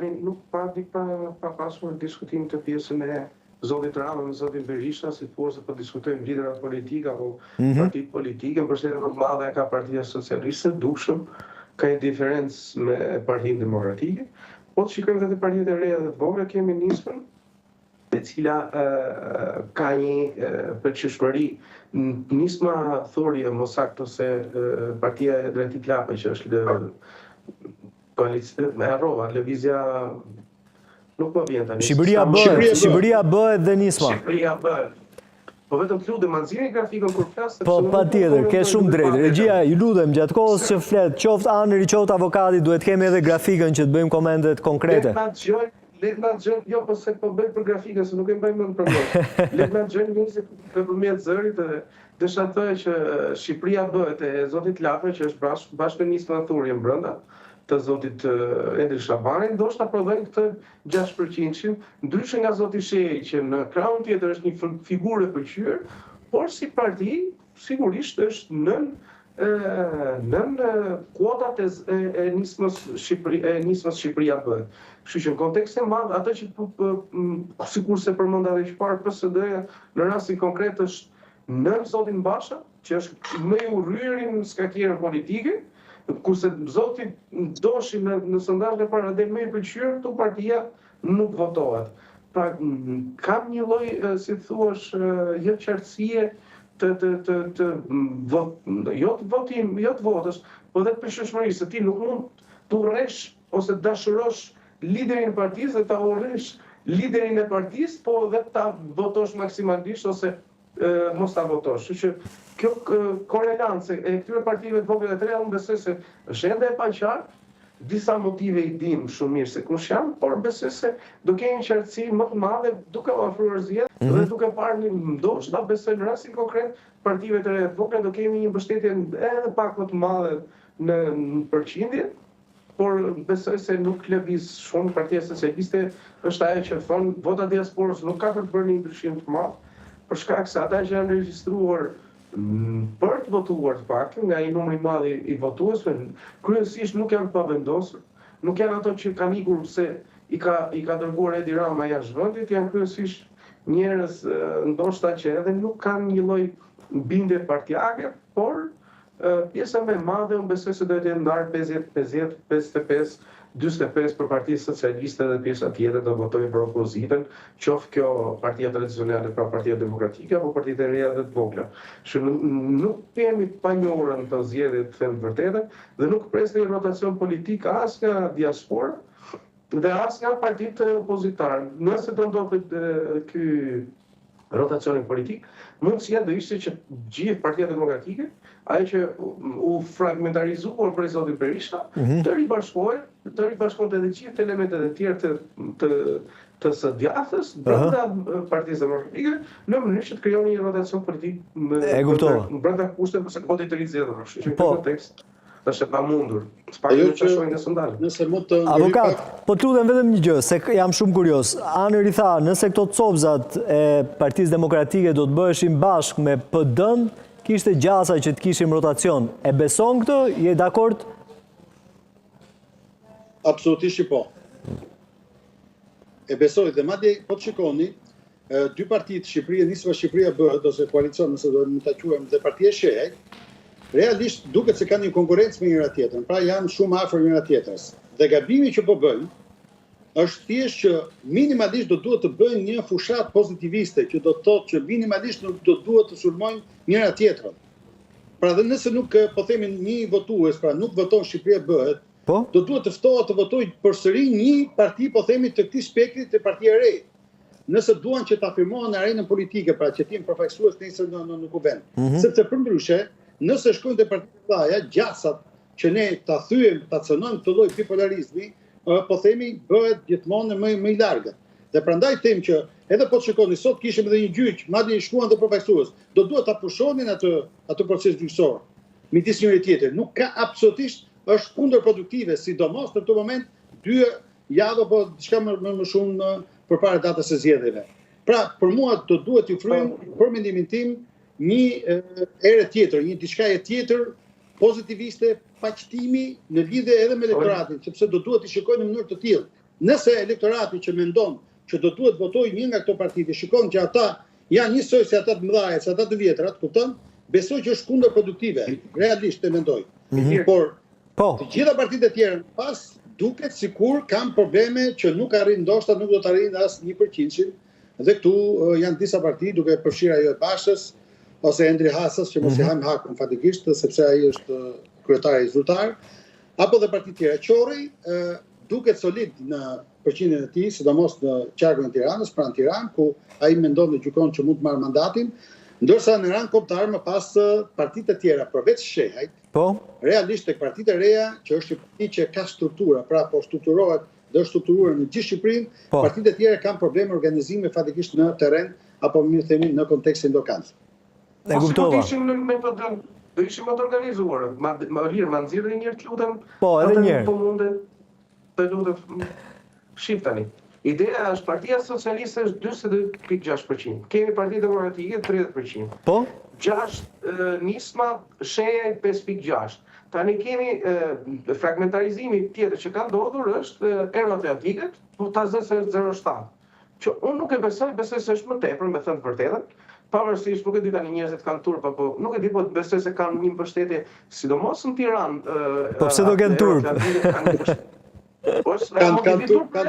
Tani nuk pa di pa pa pasur diskutim të pjesën e zotit Rama me zotin Berisha, si thua se po diskutojmë liderat politikë apo mm -hmm. partitë politike, mbështetjen më të madhe e ka Partia Socialiste, dukshëm ka një diferencë me Partinë Demokratike. Po të shikojmë edhe te partitë e reja dhe të vogla, kemi Nismën, e cila ka një pëlqyeshmëri. Nisma Thurje, më saktë ose partia e Adriatik Lapaj që është lë koalicion, me harrova, lëvizja nuk më vjen tani. Shqipëria bëhet, Shqipëria bëhet dhe Nisma. Shqipëria bëhet. Po vetëm të lutem, ma nxirrni grafikën kur flas sepse Po patjetër, ke shumë drejt. Regjia, ju lutem, gjatë kohës që flet, qoftë Anri, qoftë avokati, duhet të kemi edhe grafikën që të bëjmë komentet konkrete. Le të na dëgjojnë, le të na dëgjojnë, jo po se po bëj për grafikën, se nuk e mbaj mend për mend. Le të na dëgjojnë njerëzit nëpërmjet zërit dhe desha të thoja që Shqipëria bëhet e zotit Lapaj që është bashkë bashkë me Nisma Thurjen brenda të zotit Endri Shabani, ndoshta prodhojnë këtë 6%-shin, ndryshe nga zoti Shehaj që në krahun tjetër është një figurë e pëlqyer, por si parti sigurisht është nën nën kuotat e, e, e nismës Shqipëri, e nismës Shqipëria bëhet. Kështu që në kontekstin e madh, atë që sikurse përmenda edhe që parë PSD-ja në rastin konkret është nën zotin Basha, që është më i urryeri në skakierën politike, kurse zoti Doshi në, në sondazhin e parë del më i pëlqyer, këtu partia nuk votohet. Pra, kam një lloj, si të thuash, jo qartësie të të të të vot, jo të votim, jo të votës, po dhe të pëlqyeshmërisë, se ti nuk mund të urresh ose të dashurosh liderin e partisë dhe ta urresh liderin e partisë, po dhe ta votosh maksimalisht ose mos ta votosh. Kështu që kjo korrelancë e këtyre partive të vogla dhe të reja, unë besoj se është ende e paqartë, disa motive i dim shumë mirë se kush janë, por besoj se do kemi një qartësi më të madhe duke u afruar zgjedhjet mm -hmm. dhe duke parë një ndoshta besoj në rastin konkret partive të reja të vogla do kemi një mbështetje edhe pak më të madhe në, në përqindje, por besoj se nuk lëviz shumë Partia Socialiste është ajo që thonë vota diasporës nuk ka për të bërë një ndryshim të madh, për shkak se ata që janë regjistruar për të votuar të paktën nga një numër i madh i votuesve, kryesisht nuk janë të pavendosur, nuk janë ato që kanë ikur se i ka i ka dërguar Edi Rama jashtë vendit, janë kryesisht njerëz ndoshta që edhe nuk kanë një lloj bindje partiake, por Pjesa më e madhe unë besoj se do të jetë ndarë 50 50, 55 45 për Partinë Socialiste dhe pjesa tjetër do votojë për opozitën, qoftë kjo partia tradicionale, pra Partia Demokratike apo partitë e reja dhe të vogla. Kështu nuk kemi të panjohura në këto zgjedhje të them të vërtetën dhe nuk pres një rotacion politik as nga diaspora dhe as nga partitë opozitare. Nëse do ndodhë ky rotacionin politik, mundësia do ishte që gjithë Partia Demokratike, ajo që u fragmentarizua prej zotit Berisha, mm -hmm. të ribashkohej, të ribashkonte edhe gjithë elementet e tjerë të të të së djathtës brenda uh -huh. Partisë Demokratike, në mënyrë që të krijonin një rotacion politik me brenda, brenda kushteve së kodit të ri zgjedhor. Kështu që në po. kontekst Është e pamundur. Së paku Ajo që shohim në sondazh. Nëse mund të Avokat, po të lutem vetëm një gjë, se jam shumë kurioz. Anri tha, nëse këto copëzat e Partisë Demokratike do të bëheshin bashkë me PD-n, kishte gjasa që të kishim rotacion. E beson këtë? Je dakord? Absolutisht që po. E besoj dhe madje po të shikoni, dy partitë Shqipëria, Nisma Shqipëria bëhet ose koalicion, nëse do mund ta quajmë dhe partia e Shehajt, realisht duket se kanë një konkurrencë me njëra tjetrën, pra janë shumë afër njëra tjetrës. Dhe gabimi që po bëjnë është thjesht që minimalisht do duhet të bëjnë një fushatë pozitiviste, që do të thotë që minimalisht nuk do duhet të sulmojnë njëra tjetrën. Pra dhe nëse nuk po themi një votues, pra nuk voton Shqipëria bëhet, po? do duhet të ftohet të votojë përsëri një parti, po themi të këtij spektri të partia e re nëse duan që të afirmohen në arenën politike, pra që të jenë përfaqësues nesër në në, në kuvend. Mm -hmm. Sepse përndryshe, nëse shkojnë te partitë e mëdha, gjasat që ne ta thyejmë, ta cënojmë këtë lloj bipolarizmi, po themi bëhet gjithmonë më më i largët. Dhe prandaj them që edhe po të shikoni sot kishim edhe një gjyq, madje i shkuan dhe përfaqësues. Do duhet ta pushonin atë atë proces gjyqësor midis njëri tjetrit. Nuk ka absolutisht është kundërproduktive, sidomos në këtë moment dy javë apo diçka më më, më shumë përpara datës së zgjedhjeve. Pra, për mua do duhet t'i fryjmë për mendimin tim një ere tjetër, një diçkaje tjetër pozitiviste, paqtimi në lidhje edhe me elektoratin, sepse do duhet t'i shikojnë në mënyrë të tillë. Nëse elektorati që mendon që do duhet votojë një nga këto parti, dhe shikon që ata janë njësoj si ata të mëdhajet, si ata të vjetrat, kupton? Besoj që është kundërproduktive, realisht e mendoj. Mm -hmm. Por po. të gjitha partitë e tjera pas duket sikur kanë probleme që nuk arrin ndoshta nuk do të arrijnë as 1%-shin dhe këtu janë disa parti duke përfshirë ajo e Bashës ose Endri Hasës që mos i mm -hmm. hamë hakun faktikisht sepse ai është kryetari zyrtar apo dhe parti tjera. Qorri duket solid në përqindjen e tij, sidomos në qarkun e Tiranës, pranë Tiranë, ku ai mendon dhe gjykon që mund të marrë mandatin, ndërsa në rang kombëtar më pas partitë e tjera përveç Shehajt, po realisht tek partitë e reja, që është një parti që ka struktura, pra po strukturohet dhe është strukturuar në gjithë Shqipërinë, po. partitë e tjera kanë probleme organizimi faktikisht në terren apo mirë themi në kontekstin lokal. E po, kuptova. Po ishim në me PD, do ishim më të organizuar. Ma më lirë, ma nxirr një herë të lutem. Po, edhe një herë. Po mundet. Të lutem. Shif tani. Ideja është Partia Socialiste është 42.6%. Kemi Partinë Demokratike 30%. Po? 6 Nisma Shehaj 5.6. Tani kemi fragmentarizimi tjetër që ka ndodhur është euroatlantikët, po ta zë se është 0.7 që unë nuk e besoj, besoj se është më tepër, me thënë të vërtetën, pavarësisht nuk e di tani njerëzit kanë turp apo nuk e di, po besoj se kanë një mbështetje, sidomos në Tiranë. Po pse do kenë turp? Po, kanë turp, kanë.